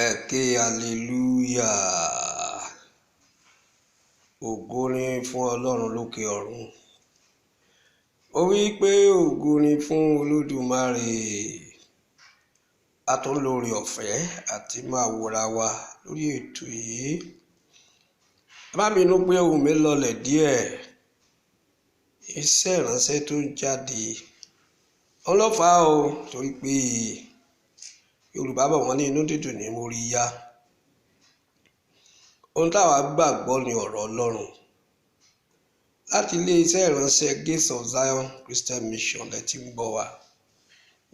Ẹ ké hallelujah. Ògo ni fún Ọlọ́run lókè ọ̀run. Ó wí pé ògo ni fún Olódùmarè. A tún lórí ọ̀fẹ́ àti máa wòra wa lórí ètò yìí. Ẹ má bínú pé ohùn mi lọlẹ̀ díẹ̀. Iṣẹ́ ìránṣẹ́ tó ń jáde. Ọlọ́fàá o, torí pé Yorùbá bọ̀ wọ́n ní inú dídùn ní mórí yá. Ohun táwa gbàgbọ́ ni ọ̀rọ̀ Ọlọ́run. Láti ilé iṣẹ́ ìránṣẹ́ Gates of Zion Christian Mission lẹ ti ń gbọ́ wa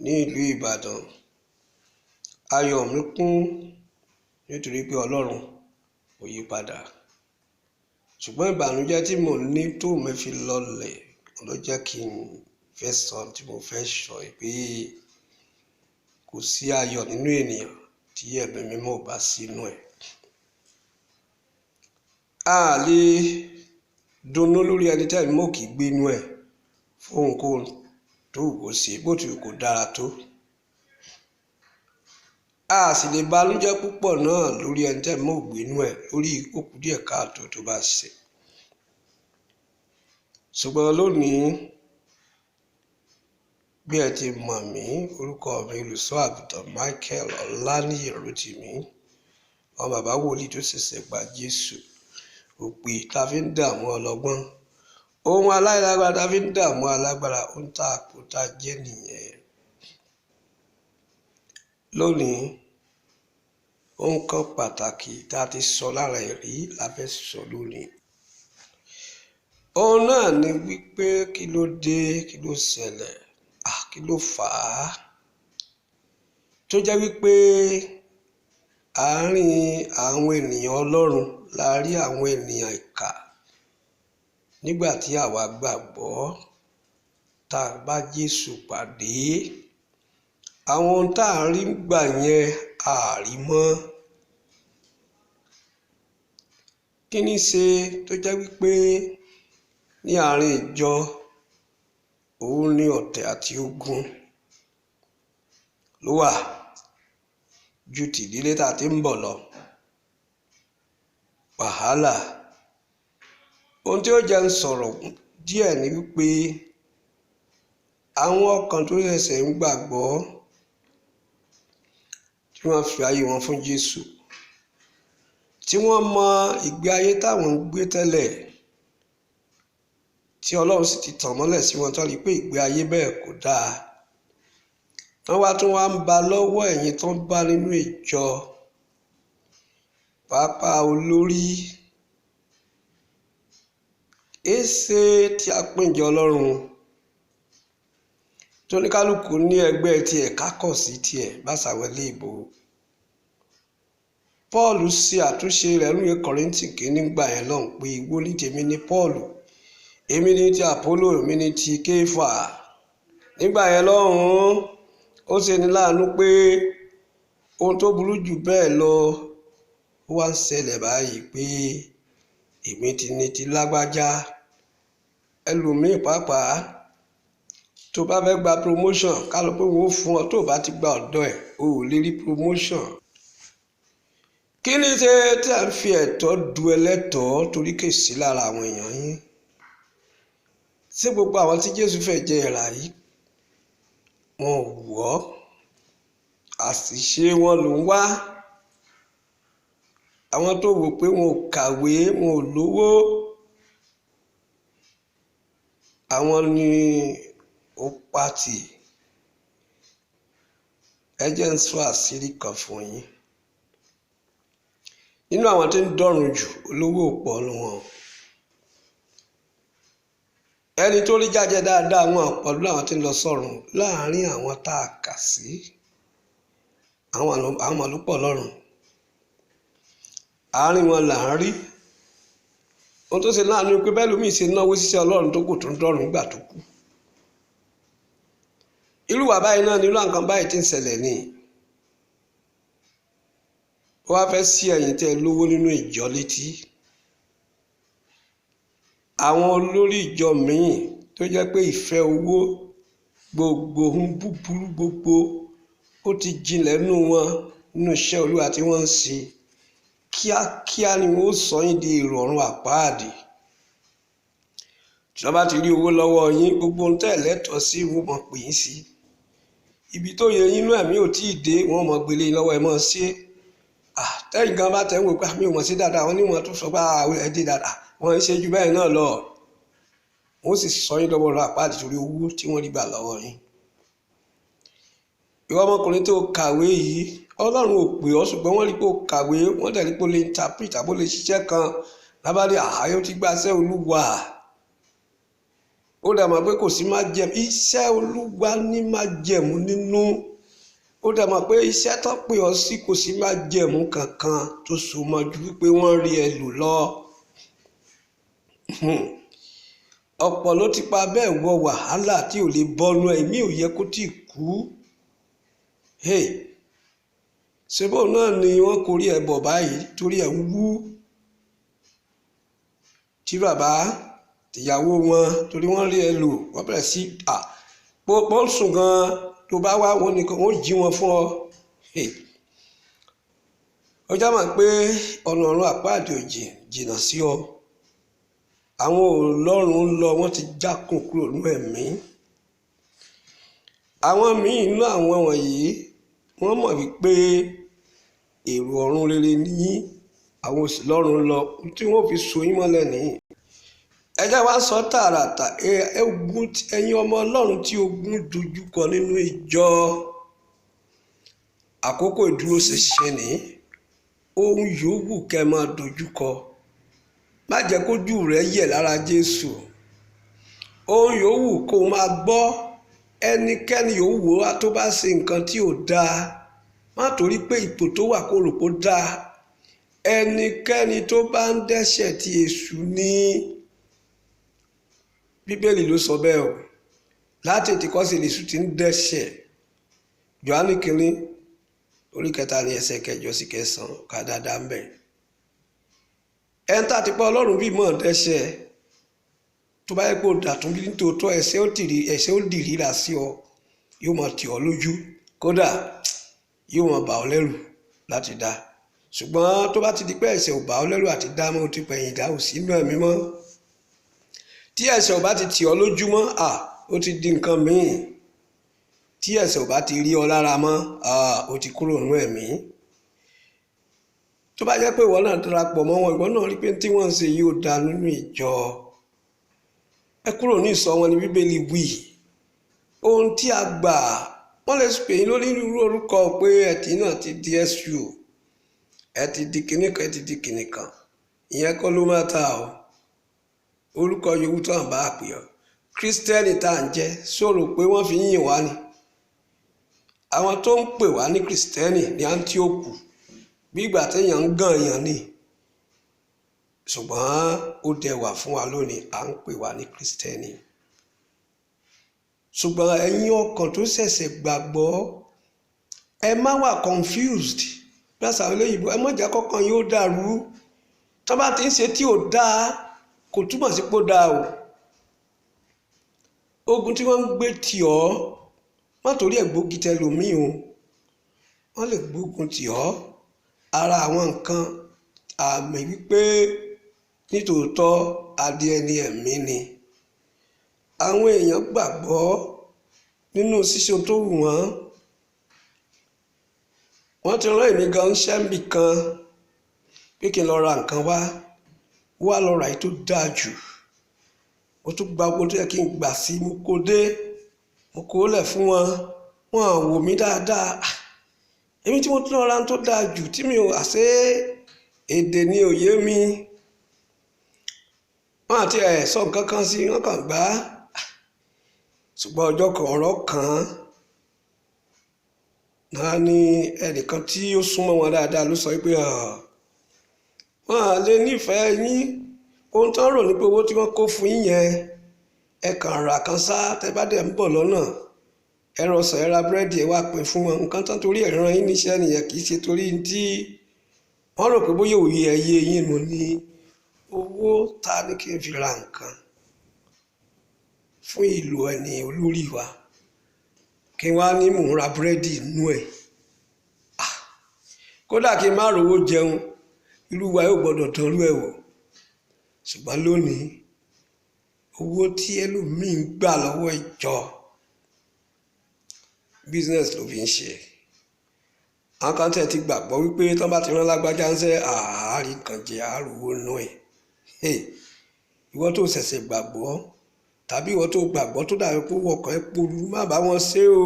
ní ìlú Ìbàdàn. Ayọ̀ mi kún nítorí pé Ọlọ́run kò yí padà. Ṣùgbọ́n ìbànújẹ́ tí mò ń ní tó mi fi lọlẹ̀ ló jẹ́ kí n fẹ́ sọ tí mo fẹ́ sọ pé kò sí ayọ̀ nínú ènìyàn tí ẹ̀mí mímọ́ ò bá sínú ẹ̀. A lè dunnú lórí ẹni tí ẹ̀mí mọ́ kì í gbénú ẹ̀ fún ohunkóhun tó wù kó ṣe bó ti wù kó dára tó. A sì lè banújẹ́ púpọ̀ náà lórí ẹni tí ẹ̀mí mọ́ ò gbénú ẹ̀ lórí òkú díẹ̀ káàtó tó bá ṣe. Ṣùgbọ́n lónìí, bí ẹ ti mọ̀ mí, orúkọ mi Olùṣọ́ Àgùntàn Michael Ọláníyì Rótìmí, ọmọ bàbá wòlíì tó ṣẹ̀ṣẹ̀ gba Jésù, òpè tá a fi ń dààmú ọlọ́gbọ́n, ohun aláìlágbára tá a fi ń dààmú alágbára, ohun tá a kò tá a jẹ́ nìyẹn. Lónìí, ohun kan pàtàkì tá a ti sọ lára ẹ̀rí la fẹ́ sọ lónìí. Ohun náà ni wípé kí ló dé, kí ló ṣẹlẹ̀, kí ló fà á tó jẹ́ wípé àárín àwọn ènìyàn Ọlọ́run la rí àwọn ènìyàn ìkà nígbà tí àwa gbàgbọ́ tá a bá Jésù pàdé. Àwọn ohun tá a rí gbà yẹn a rí mọ́. Kí ni ṣe tó jẹ́ wípé ní àárín ìjọ òun ní ọ̀tẹ̀ àti ogun ló wà ju tìdílé tá a ti ń bọ̀ lọ. Wàhálà. Ohun tí ó jẹ́ ń sọ̀rọ̀ díẹ̀ ni wípé àwọn ọkàn tó ṣẹ̀ṣẹ̀ ń gbàgbọ́ tí wọ́n fi ayé wọn fún Jésù, tí wọ́n mọ ìgbé ayé táwọn ń gbé tẹ́lẹ̀, tí Ọlọ́run sì ti tàn mọ́lẹ̀ sí wọn tó rí pé ìgbé ayé bẹ́ẹ̀ kò dáa. Wọ́n wá tún wá ń ba lọ́wọ́ ẹ̀yin tó ń bá nínú ìjọ, pàápàá olórí. Éṣe tí a pín ìjọ Ọlọ́run tó ní kálukú ní ẹgbẹ́ tiẹ̀ kákọ̀ sí tiẹ̀ báṣàwẹ́lé ìbò. Paul ṣe àtúnṣe rẹ̀ nínú Kọ́ríńtì kìíní gbà yẹn lọ́hùn pé ìwọ ní tèmi ní Paul, èmi ní ti Apollo, èmi ní ti Kéfà. Nígbà yẹn lọ́hùn, ó ṣe ní láàánú pé ohun tó burú jù bẹ́ẹ̀ lọ ó wá ń ṣẹlẹ̀ báyìí pé èmi ti ní ti lágbájá. Ẹlòmíì pàápàá tó bá fẹ́ gba promotion ká lọ pé wọ́n ó fún ọ, tó bá ti gba ọ̀dọ̀ ẹ̀ o ò lè rí promotion. Kí ni ṣe tí a ń fi ẹ̀tọ́ du ẹlẹ́tọ̀ọ́ torí kè sí lára àwọn èèyàn yín? Ṣé gbogbo àwọn tí Jésù fẹ́ jẹ ìrà yìí wọn ò wù ọ́? Àṣìṣe wọn ló ń wá. Àwọn tó wò pé wọn ò kàwé, wọn ò lówó, àwọn ni ó pàtì. Ẹ jẹ́ ń sọ àṣírí kan fún yín. Nínú àwọn tí ń dọ̀rùn jù, olówó ò pọ̀ nínú wọn. Ẹni tó rí jájẹ dáadáa wọn pẹ̀lú àwọn tí ń lọ sọ́run láàárín àwọn tá a kà sí. Àwọn ló pọ̀ lọ́run. Àárín wọn là ń rí. Ohun tó ṣe láàánú pé bẹ́ẹ̀ lómi ṣe náwó ṣiṣẹ́ Ọlọ́run tó kù tó ń dọ̀rùn nígbà tó kú. Irú wà báyìí náà nírú nǹkan báyìí tí ń ṣẹlẹ̀ ni. Ó wá fẹ́ sí ẹ̀yin tẹ́ lówó nínú ìjọ létí. Àwọn olórí ìjọ míì tó jẹ́ pé ìfẹ́ owó gbogbo ohun búburú gbogbo ó ti jinlẹ̀ nínú wọn nínú iṣẹ́ Olúwa tí wọ́n ń ṣe, kíákíá ni wọ́n ó sọ yín di èrò ọ̀run àpáàdì. Tí wọ́n bá ti rí owó lọ́wọ́ yín, gbogbo ohun tẹ́ ẹ̀ lẹ́tọ̀ọ́ sí wọ́n mọ̀ pè yín sí. Ibi tó yẹ yín inú ẹ̀mí ò tí ì dé, wọ́n mọ̀ gbélé yín lọ́wọ́, ẹ mọ̀ ṣe. Tẹ́yìn gan bá tẹ̀ ń wò pé mi ò mọ̀ sí dáadáa, wọ́n ní wọ́n tún sọ pé ẹ dé dáadáa, wọ́n ń ṣe ju bẹ́ẹ̀ náà lọ. Wọ́n sì sọ yín lọ́wọ́ ọ̀run àpáàdì torí owó tí wọ́n rí gbà lọ́wọ́ yín. Ìwọ ọmọkùnrin tó kàwé yìí, Ọlọ́run ò pè ọ́, ṣùgbọ́n wọ́n rí pé ó kàwé, wọ́n dẹ̀ rí pé ó lè interpret àbó lè ṣiṣẹ́ kan. Lábàdé ààyè ti gba iṣẹ́ Olúwa. Ó dẹ̀ mọ̀ pé kò sí májẹ̀mú, iṣẹ́ Olúwa ní májẹ̀mú nínú. Ó dẹ̀ mọ̀ pé iṣẹ́ tó pè ọ́ sí kò sí májẹ̀mú kankan tó so mọ́ ju wípé wọ́n rí ẹ lò lọ. Ọ̀pọ̀ ló ti pa bẹ́ẹ̀ wọ wàhálà tí ò lè bọ́nú ẹ̀mí ò yẹ kó tí ì kú. Ṣebó náà ni wọ́n korí ẹ bọ̀ báyìí torí ẹ̀ ń wú. Tí bàbá tìyàwó wọn torí wọ́n rí ẹ lò, wọ́n bẹ̀rẹ̀ sí pọ́ sùn gan-an tó bá wá wọn nìkan wọ́n jí wọn fún ọ. Ó já mọ̀ pé ọ̀nà ọ̀run àpáàdì ò jìnnà sí ọ. Àwọn òlọ́run ń lọ, wọ́n ti jákùn kúrò nínú ẹ̀mí. Àwọn míì nínú àwọn wọ̀nyí wọ́n mọ̀ wípé èrò ọ̀run rere ní àwọn òsì lọ́run lọ tí wọ́n fi so yín mọ́lẹ̀ nìyí. Ẹ jẹ́ wá sọ tààràtà, ẹ̀yin ọmọ Ọlọ́run tí ogun dojúkọ nínú ìjọ, àkókò ìdúróṣinṣin ní ohun yòówù kẹ́ máa dojúkọ. Má jẹ́ kójú rẹ yẹ̀ lára Jésù. Ohun yòówù kó máa gbọ́, ẹnikẹ́ni yòówù tó bá ṣe nǹkan tí ò dáa, má torí pé ipò tó wà kó rò pé ó dáa. Ẹnikẹ́ni tó bá ń dẹ́ṣẹ̀ tí èṣù ní, Bíbélì ló sọ bẹ́ẹ̀ o. Láti ètìkọ́sí lèṣù ti ń dẹ́ṣẹ̀. Jòhánù kínní orí kẹta ní ẹsẹ̀ kẹjọ sí kẹsàn-án ká dáadáa ń bẹ̀. Ẹni tá a ti pa Ọlọ́run bí mọ̀ dẹ́ṣẹ̀, tó bá yẹ kó dàtún bí nítòótọ́, ẹ̀ṣẹ̀ ó dì ríra sí ọ, yóò máa tì ọ́ lójú, kódà yóò máa bà ọ́ lẹ́rù láti dá. Ṣùgbọ́n tó bá ti di pé ẹ̀ṣẹ̀ ò bà ọ́ lẹ́rù àti dá mọ́, ó ti pẹ̀yìn dá ò sí inú ẹ̀mí mọ́. Tí ẹ̀ṣẹ̀ ò bá ti tì ọ́ lójú mọ́, ó ti di nǹkan míì. Tí ẹ̀ṣẹ̀ ò bá ti rí ọ lára mọ́, ó ti kúrò nínú ẹ̀mí. Tó bá jẹ́ pé ìwọ náà darapọ̀ mọ́ wọn, ìwọ náà rí pé tí wọ́n ń ṣe yìí ò dáa nínú ìjọ. Ẹ kúrò ní ìsọ̀ wọn ní Bíbélì wí. Ohun tí a gbà, wọ́n lè pè yín lórí irú orúkọ pé ẹtì náà ti di SU, ẹ ti di kinní kan, ẹ ti di kinní kan. Ìyẹn kọ́ ló máa ta o. Orúkọ yòówù tó hàn bá pè ọ́. Kírísítẹ́nì tá à ń jẹ́ sọ̀rọ̀ pé wọ́n fi yìn wá ni. Àwọn tó ń pè wá ní Kírísítẹ́nì ní Áńtíókù, bí ìgbà téèyàn ń gàn yàn ni. Ṣùgbọ́n ó dẹwà fún wa lónìí, à ń pè wá ní Kírísítẹ́nì. Ṣùgbọ́n ẹ̀yin ọkàn tó ṣẹ̀ṣẹ̀ gbàgbọ́, ẹ má wà confused. Bí àṣà olóyìnbó, ẹ má jẹ́ kọ́kàn yóò dàrú. Tó bá ti ń ṣe tí ò dáa, kò túmọ̀ sí pé ó dáa o. Ogun tí wọ́n ń gbé tì ọ́, má torí ẹ̀ gbógun tẹlòmíì o. Wọ́n lè gbógun tì ọ́. Ara àwọn nǹkan àmì wípé nítòótọ́ adé ẹni ẹ̀mí ni. Àwọn èèyàn gbàgbọ́ nínú ṣíṣe tó wù wọ́n. Wọ́n ti rán èmi gan ṣẹ́ńbì kan pé kí n lọ ra nǹkan wá. Wá lọ ra èyí tó dáa jù. Mo tún gba owó tó yẹ kí n gbà sí, mo kó dé, mo kó lẹ̀ fún wọn. Wọ́n wò mí dáadáa. Èmi tí mo tún lọ ra tó dáa jù tí mi ò àṣé èdè ni òye mi. Wọ́n àti ẹ̀ sọ nǹkan kan sí, wọ́n kàn gbá. Ṣùgbọ́n ọjọ́ kan ọ̀rọ̀ kan náà ni ẹnìkan tí ó súnmọ́ wọn dáadáa ló sọ pé wọ́n á lè nífẹ̀ẹ́ yín. Ohun tó ń rò ní pé owó tí wọ́n kó fún yín yẹn, ẹ kàn rà kan sá, tẹ bá dẹ̀ ń bọ̀ lọ́nà, ẹ ra ọsàn, ẹ ra búrẹ́dì, ẹ wá pín fún wọn. Nǹkan tán torí ẹ̀ rán yín níṣẹ́ nìyẹn, kì í ṣe torí tí wọ́n rò pé bóyá òye ẹ yé yín. Mo ní owó ta ni kí n fi ra nǹkan fún ìlò ẹni olórí wa, kí n wá ní mò ń ra búrẹ́dì inú ẹ̀. Kódà kí n má rówó jẹun, irú wa yóò gbọ́dọ̀ dánrú ẹ̀ wò. Ṣùgbọ́n lónìí, owó tí ẹlòmíì ń gbà lọ́wọ́ ìjọ, business ló fi ń ṣe. Àwọn kan tẹ̀ ti gbàgbọ́ wípé tán bá ti rán lágbájá ń sẹ́ àárí kan jẹ àròwó nù ẹ̀. Ìwọ tó ṣẹ̀ṣẹ̀ gbàgbọ́ tàbí ìwọ tó gbàgbọ́ tó dàbí pé wọkàn ẹ porú, má bá wọn ṣe o.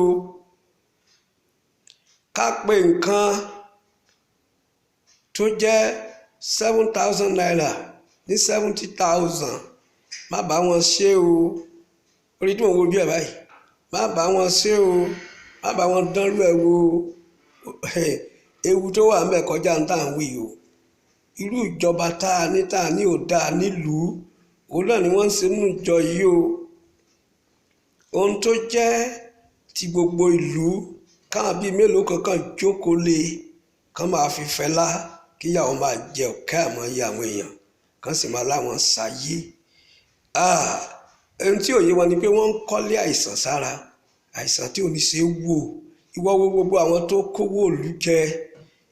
Ká pé nǹkan tó jẹ́ 7,000 naira ní 70,000, má bá wọn ṣe o. Orí tí mò ń wojú ẹ̀ báyìí, má bá wọn ṣe o, má bá wọn dánrú ẹ̀ wò. Ewu tó wà ńbẹ̀ kọjá ń tà ń wí o. Irú ìjọba tá a ní ò dáa nílùú, òun náà ni wọ́n ń ṣe nínú ìjọ yìí o. Ohun tó jẹ́ ti gbogbo ìlú, káwọn bíi mélòó kankan jókòó lé, kán máa fi fẹlá, kíyàwó máa jẹ ọ̀kẹ́ àmọ́ iye àwọn èèyàn, kán sì máa láwọn ṣayé. Ohun tí òye wọn ni pé wọ́n ń kọ́lé àìsàn sára, àìsàn tí ò ní ṣe é wò. Ìwọ wo gbogbo àwọn tó kówó ìlú jẹ,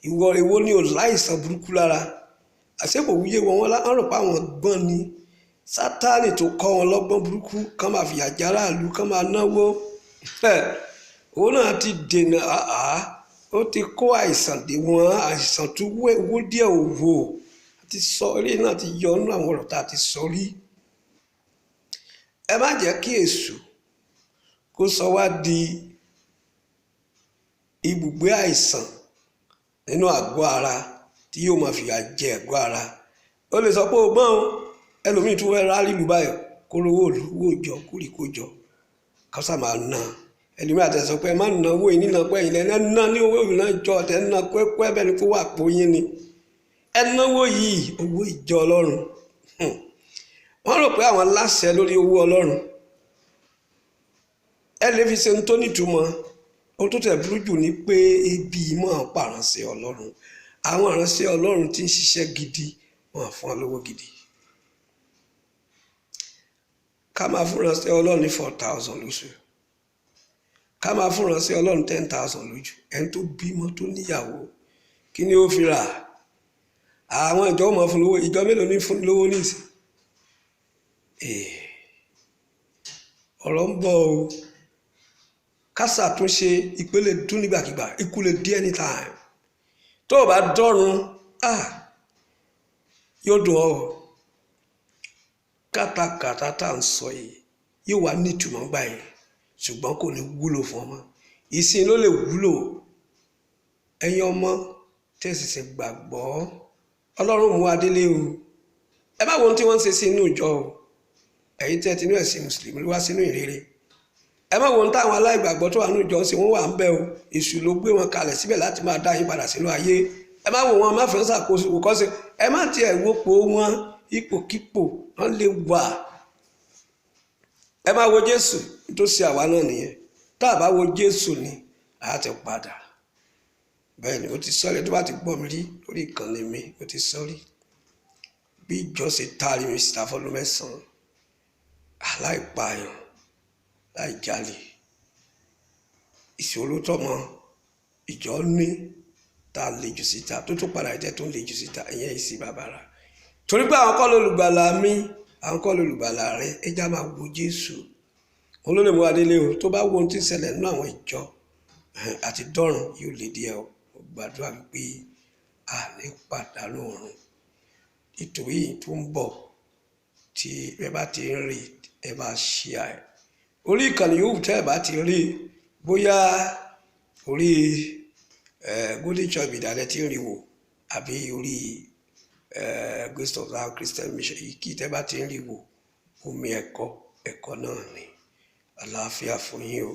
ìwọ èwo ni ò láìsàn burúkú lára. Àṣé kò wúyé wọn, wọ́n rò pé àwọn gbọ́n ni. Sátánì tó kọ́ wọn lọ́gbọ́n burúkú, kán máa fìyà jẹ aráàlú, kán máa náwó. Òun náà ti dènà, ó ti kó àìsàn dé wọn, àìsàn tó wó díẹ̀ ò wò. Ti sọ eré náà ti yọ nínú àwọn ọ̀rọ̀ tá a ti sọ rí. Ẹ má jẹ́ kí èṣù kó sọ wá di ibùgbé àìsàn nínú àgọ́ ara tí yóò máa fìyà jẹ àgọ́ ara. Ó lè sọ pé o gbọ́n o, ẹlòmíì tún fẹ́ rálì lù báyìí, kó rówó ìlú, owó ìjọ, kó rí kó jọ, ká sá máa ná. Ẹlòmíì àti ẹ̀ sọ pé ẹ má ná owó yìí nínà pé ẹ̀yin lẹ ná ní owó ìlú náà jọ, tẹ̀ ń ná pẹ́pẹ́ bẹ́ẹ̀ ni kó wà pò yín ni. Ẹ náwó yìí, owó ìjọ Ọlọ́run. Wọ́n rò pé àwọn láṣẹ lórí owó Ọlọ́run. Ẹ lè fi ṣe ohun tó nítumọ̀. Ohun tó tẹ̀ burú jù ni pé ebi máa ń pa ìránṣẹ́ Ọlọ́run. Àwọn ìránṣẹ́ Ọlọ́run tí ń ṣiṣẹ́ gidi, wọ́n á fún wọn lówó gidi. Ká máa fún ìránṣẹ́ Ọlọ́run ní 4,000 lóṣù. Ká máa fún ìránṣẹ́ Ọlọ́run 10,000 lójú. Ẹni tó bímọ tó níyàwó, kí ni ó fi rà? Àwọn ìjọ máa fún lówó. Ìjọ mélòó ní fún lówó nísìnyí? Ọ̀rọ̀ ń bọ̀ o. Ká ṣàtúnṣe, ìpele dún nígbàkigbà, ikú lè dé anytime. Tó o bá dọ́run, yóò dùn ọ́ o. Kátàkárà tá à ń sọ yìí yóò wá ní ìtumọ̀ ńgbà yẹn, ṣùgbọ́n kò ní wúlò fún ọmọ. Ìsìn ló lè wúlò. Ẹ̀yin ọmọ tẹ́ ṣẹ̀ṣẹ̀ gbàgbọ́, Ọlọ́run mú adélé o. Ẹ má wo ohun tí wọ́n ń ṣe sí inú ìjọ o. Ẹ̀yin tẹ́ tinú ẹ̀sìn Mùsùlùmí wá sínú ìrere. Ẹ má wo ohun táwọn aláìgbàgbọ́ tó wà nínú ìjọ ń ṣe, wọ́n wà ń bẹ̀ o. Èṣù ló gbé wọn kalẹ̀ síbẹ̀ láti máa dá yín padà sínú ayé. Ẹ má wo wọn, má fẹ́ ṣàkóso kò kọ́ sí. Ẹ má tiẹ̀ wo po wọn, ipòkípò wọn lè wà. Ẹ má wo Jésù tó ṣe àwa náà nìyẹn. Tá a bá wo Jésù ni, a ti padà. Bẹ́ẹ̀ ni ó ti sọ́rí, tó bá ti gbọ́ mi rí lórí ìkànnì mi, ó ti sọ́rí. Bí ìjọ ṣe taari mi síta fọ́dún 9, aláìpààyàn, láìjalè, ìṣòro tọmọ ìjọ ní tá a lè jù síta, tó tún padà jẹ́ tó ń lè jù síta, ìyẹn ìsì bàbàrà. Torí pé àwọn kọ́ lolùgbàlà mi, àwọn kọ́ lolùgbàlà rẹ, ẹ já máa wo Jésù. Òun ló lè mú adélé o. Tó bá wo ohun tí ń ṣẹlẹ̀ nínú àwọn ìjọ àti dọ́run, yóò lè díẹ̀ o. Mo gbàdúrà wípé a ní pàdánù ọ̀run. Nítorí èyí tó ń bọ̀ tí ẹ bá ti ń rí, ẹ bá ṣí à ẹ. Orí ìkànnì yòówù tẹ́ ẹ bá ti rí, bóyá orí Golden Church Media lẹ ti ń rí wò, àbí orí Grace of Zion Christian Mission, èyíkí tẹ́ bá ti ń rí wò, omi ẹ̀kọ́, ẹ̀kọ́ náà ni. Àlàáfíà fún yín o.